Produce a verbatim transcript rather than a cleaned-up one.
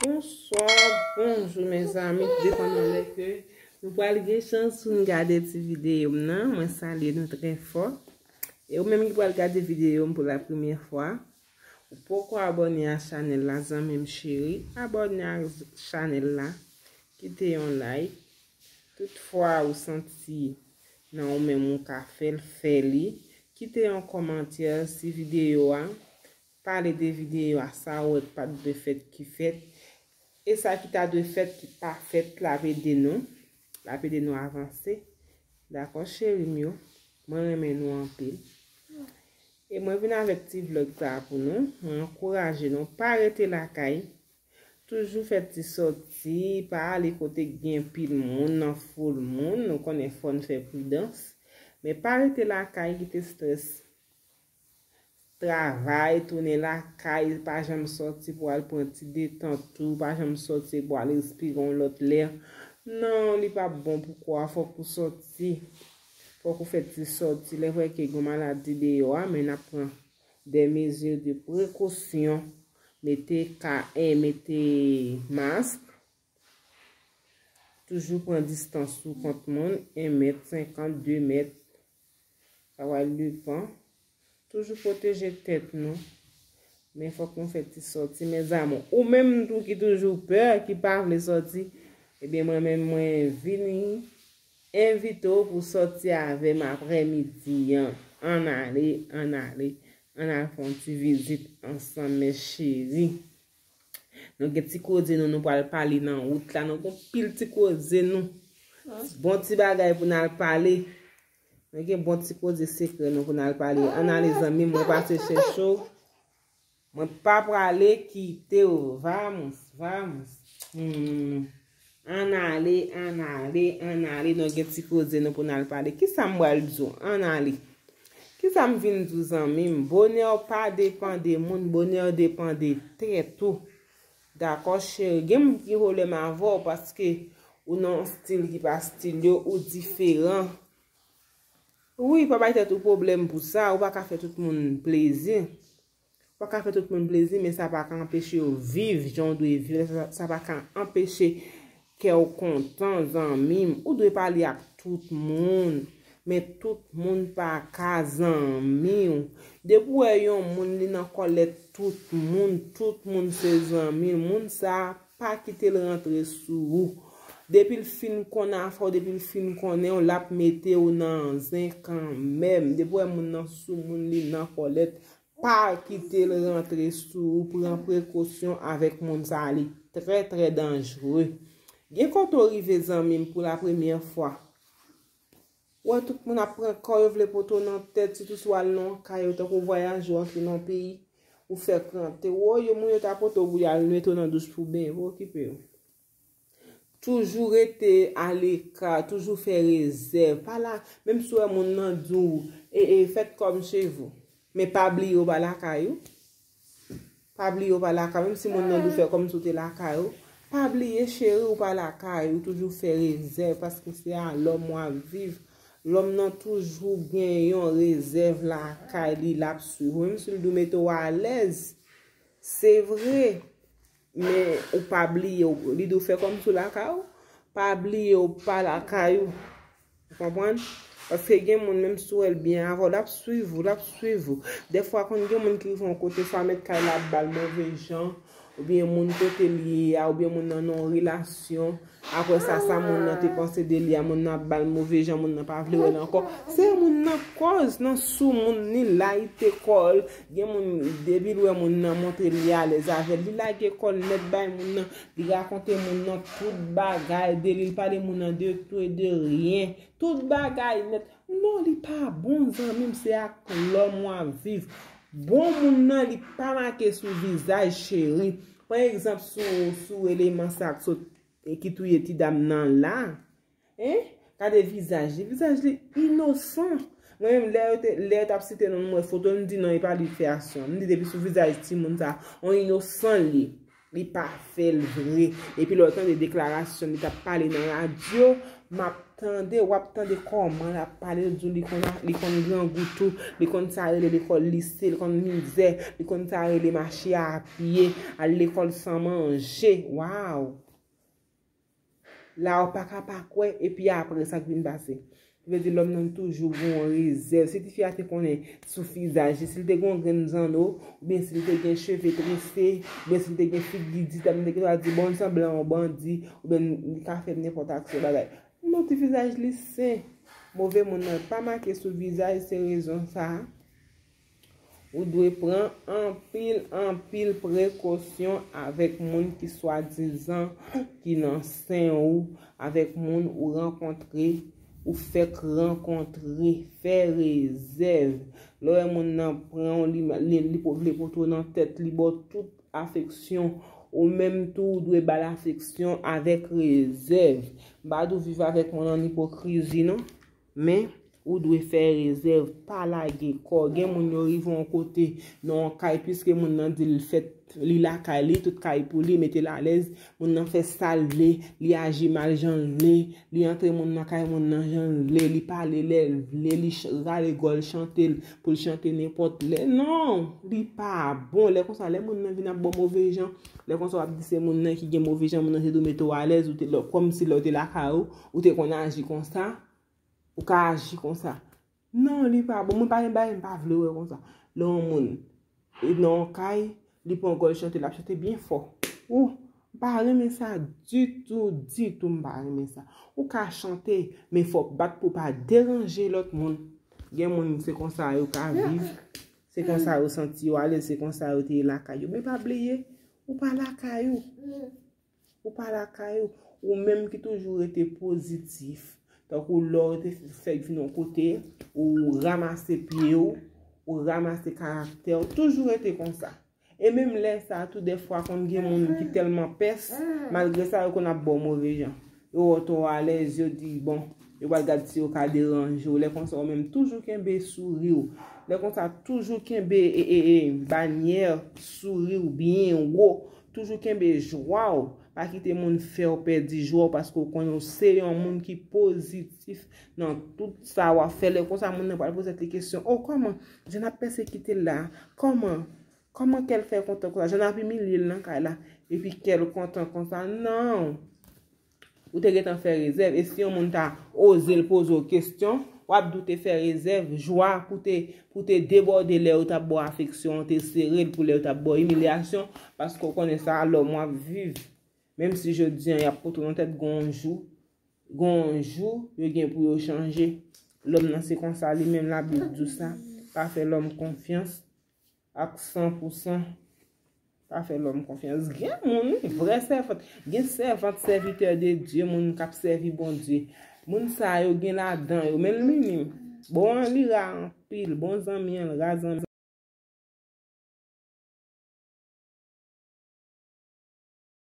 Bonswa, bonjou, mezanmi. Depandan lè ke nou pral gen chans pou n gade ti videyo m nan, mwen salye nou trè fò. E ou menm ki pral gade videyo m pou la premyè fwa, ou poko abòne a chanèl la, zanmi m cheri, abòne a chanèl la, kite yon like. Toutfwa ou santi nan ou menm ou ka fè l, fè li. Kite yon kòmantè si videyo a, pale de videyo a, sa ou wè k pa t dwe fèt ki fèt. E sa ki ta dwe fèt ki pa fèt, l ap ede nou. L ap ede nou avanse. Dakò, cheri m yo? Mwen renmen nou anpil. E mwen vin avèk ti vlòg sa a pou nou. Mwen ankouraje nou, pa rete lakay. Toujou fè ti sòti, pa ale kote k gen pil moun, nan foul moun. Nou konnen fò n fè pridans. Men pa rete lakay, kite estrès travay, tounen lakay, pa janm sòti pou al pran ti detant ou, pa janm sòti pou al respire yon lòt lè. Non, li p ap bon pou kò a, fòk ou sòti. Fòk ou fè ti sòti. Lè vrè ke gen maladi deyò a, men n ap pran des mesures de précaution. Mete ka, eh, mete mask. Toujou pran distans ou kont moun, en mèt senkant, de mèt. Sa pral depan. Toujou pwoteje tèt nou. Men fòk nou fè ti sòti, mes amours. Ou menm tou ki toujou pè, ki pa vle sòti, ebyen mwen menm mwen vini envite w pou sòti avè m aprèmidi an. Ann ale, ann ale, ann al fè yon ti vizit ansanm, mes chéries. Nou gen ti koze nou, nou pral pale nan wout la. Nou gen pil ti koze nou. Bon ti bagay pou n al pale. Nou gen bon ti koze sekrè nou pou n al pale. Ann ale zanmi m, mwen pase chèche w. Mwen pa prale kite w. Vamos, vamos. Hmm. Ann ale, ann ale, ann ale. Nou gen ti koze nou pou n al pale. Kisa m pral di w? Ann ale. Kisa m vin di w zanmi m? Bonè w pa depan de moun, bonè w depan de tèt ou. Dakò, cheri? Gen moun ki pwoblèm avè w paske ou nan yon stil ki pa stil yo, ou diferan. Wi, pa bay tèt ou pwoblèm pou sa, ou pa ka fè tout moun plezi. Ou pa ka fè tout moun plezi, men sa pa ka anpeche yo viv jan w dwe viv. Sa, sa pa ka anpeche kè w kontan, zanmi m. Ou dwe pale ak tout moun, men tout moun pa ka zanmi w. Depi w wè yon moun, li nan kòlèt tout moun, tout moun se zanmi l. Moun sa a, pa kite l rantre sou ou. Depi l fin konn afè w, depi l fin konnen w, l ap mete w nan zen kanmenm. Depi w wè moun nan sou moun, li nan kòlèt, pa kite l rantre sou ou. Pran prekosyon avèk moun sa a, li trè, trè danjere. Gen kote w rive, zanmi m, pou la premyè fwa. Ou wè tout moun ap pran kò yo, vle pote w nan tèt, sitou si w al nan yon kay, yo tankou vwayajè, w antre nan yon peyi, ou fè krante. Woy, yo moun yo ta pote w pou y al mete w nan douch pou benyen, pa okipe yo. Toujou rete aleka, toujou fè rezèv. Pa la, menm si w wè moun nan di w, e, e, faites comme chez vous. Men pa bliye w pa lakay ou. Pa bliye w pa lakay ou. Menm si moun nan di w fè kòmsi w te lakay ou. Pa bliye, cheri, w pa lakay ou. Toujou fè rezèv, paske se a lòm w ap viv. Lòm nan toujou gen yon rezèv lakay li, l ap swiv ou. Menm si l di w mete w alèz, se vre. Men ou pa bliye, w, li di w fè kòmsi w lakay ou. Pa bliye w pa lakay ou. Ou konprann? Paske gen moun, menm si w wè l byen avè w, l ap swiv ou, l ap swiv ou. Dèfwa, konn gen moun ki rive yon kote, swa mèt kay la ap ba l move jan, oubyen moun kote l ye a, oubyen moun nan nan yon relasyon. Apre sa, sa moun nan te panse de li a, moun nan ap ba l move jan, moun nan pa vle wè l ankò. Se moun nan kòz nan sou moun ni layite kò l. Gen moun, depi l wè moun nan montre li alèz avè l, li lage kò l nèt bay moun nan. Li rakonte moun nan tout bagay de li, li pale moun nan de tout e de ryen. Tout bagay nèt. Non, li pa bon, zanmi m, se ak lòm w ap viv. Bon moun nan, li pa make sou vizaj, cheri. Pa egzanp, si w, si w eleman sa k sot, e ki touye ti dam nan la, en? Gade vizaj li. Vizaj li inosan. Mwen menm, lè yo te, lè yo t ap site non m, m wè foto l, m di non, e pa li k fè aksyon an. M di depi sou vizaj timoun sa, on inosan li. Li pa fè l vre. Epi lè w tande deklarasyon li t ap pale nan radyo, m ap tande, w ap tande kòman l ap pale, l di w li konn, li konn grangou tou, li konn sa rele lekòl lise, li konn mizè, li konn sa rele mache a pye, al lekòl san manje. Waw! La, w pa ka pa kwè, epi apre sa k vin pase. Vle di lòm nan toujou gen yon rezèv. Si tifi a te konnen sou vizaj li, si l te gen yon grenn zanno, oubyen si l te gen cheve trese, oubyen si l te gen figi di, ta m te gentan di bon sanblan yon bandi, oubyen li ka fè nenpòt aksyon bagay. Non, ti vizaj li sen. Move moun nan pa make sou vizaj, se rezon sa a. Ou dwe pran anpil, anpil prekosyon avèk moun ki swadizan ki nan sen ou, avèk moun ou rankontre, ou fèk rankontre. Fè rezèv. Lè w wè moun nan pran w, li, li, li po-, vle pote w nan tèt, li ba w tout afeksyon. Ou menm tou, ou dwe ba l afeksyon avèk rezèv. M pa di w viv avèk moun an ipokrizi, non. Men, ou dwe fè rezèv, pa lage kò. Gen moun yo rive yon kote, nan yon kay, piske moun nan di l fèt, li lakay li, tout kay pou li, mete l alèz, moun nan fè sa l vle, li aji mal jan l vle, li antre moun nan kay moun nan jan l vle, li pale lè l vle, li ch-, rale gòl chante l, pou l chante nenpòt lè. Non, li pa bon. Lè konsa, lè moun nan vin ap ba w move jan, lè konsa w ap di se moun nan ki gen move jan, moun nan te dwe mete w alèz, ou te, lè, kòmsi lè w te lakay ou, ou te konn aji konsa. Ou ka aji konsa. Non, li pa bon. Mwen pa gen bagay, m pa vle wè konsa. Lè yon moun, e nan yon kay, li pran gòl chante, l ap chante byen fò. Ou, m pa renmen sa ditou, ditou, m pa renmen sa. Ou ka chante, men fò w bat pou w pa deranje lòt moun. Gen moun, se konsa yo ka viv, se konsa yo santi yo alèz, se konsa yo te ye lakay yo. Men pa bliye, ou pa lakay ou. Ou pa lakay ou. Ou menm ki toujou rete pozitif. Tankou lè w te fèk vin yon kote, ou ranmase pye w, ou ranmase karaktè w, toujou rete konsa. E menm lè sa a tou, dèfwa konn gen moun ki tèlman pès, malgre sa, yo konn ap ba w move jan. Yo wè w twò alèz, yo di, bon, yo pral gad si yo ka deranje w. Lè konsa, ou menm toujou kenbe souri w. Lè konsa, toujou kenbe, e, e, e, banyè souri w byen wo. Toujou kenbe jwa w. Pa kite moun fè w pèdi jwa w paske w konnen w se yon moun ki pozitif nan tout sa w ap fè. Lè konsa, moun nan pral poze tèt li kesyon, o, kòman? Jan n ap pèsekite l la? Kòman? Kòman kè l fè kontan konsa? Jan n ap imilye l nan kay la? Epi kè l kontan konsa? Non! Ou te gentan fè rezèv. E si yon moun ta oze l poze w kesyon, w ap di w te fè rezèv, jwa pou te, pou te debòde lè yo t ap ba w afeksyon, te sere l pou lè yo t ap ba w imilyasyon, paske w konnen sa a lòm w ap viv. Menm si jodi a y ap pote w nan tèt, gon jou, gon jou, yo gen pou yo chanje. Lòm nan se konsa li menm, Labib di w sa. Pa fè lòm konfyans ak san pou san. Pa fè lòm konfyans. Gen moun, wi, vrè sèvant. Gen sèvant, sèvitè de Dye, moun k ap sèvi Bondye. Moun sa yo gen ladan yo. Men l minim. Bon an li ra anpil. Bon zanmi an l ra zanmi.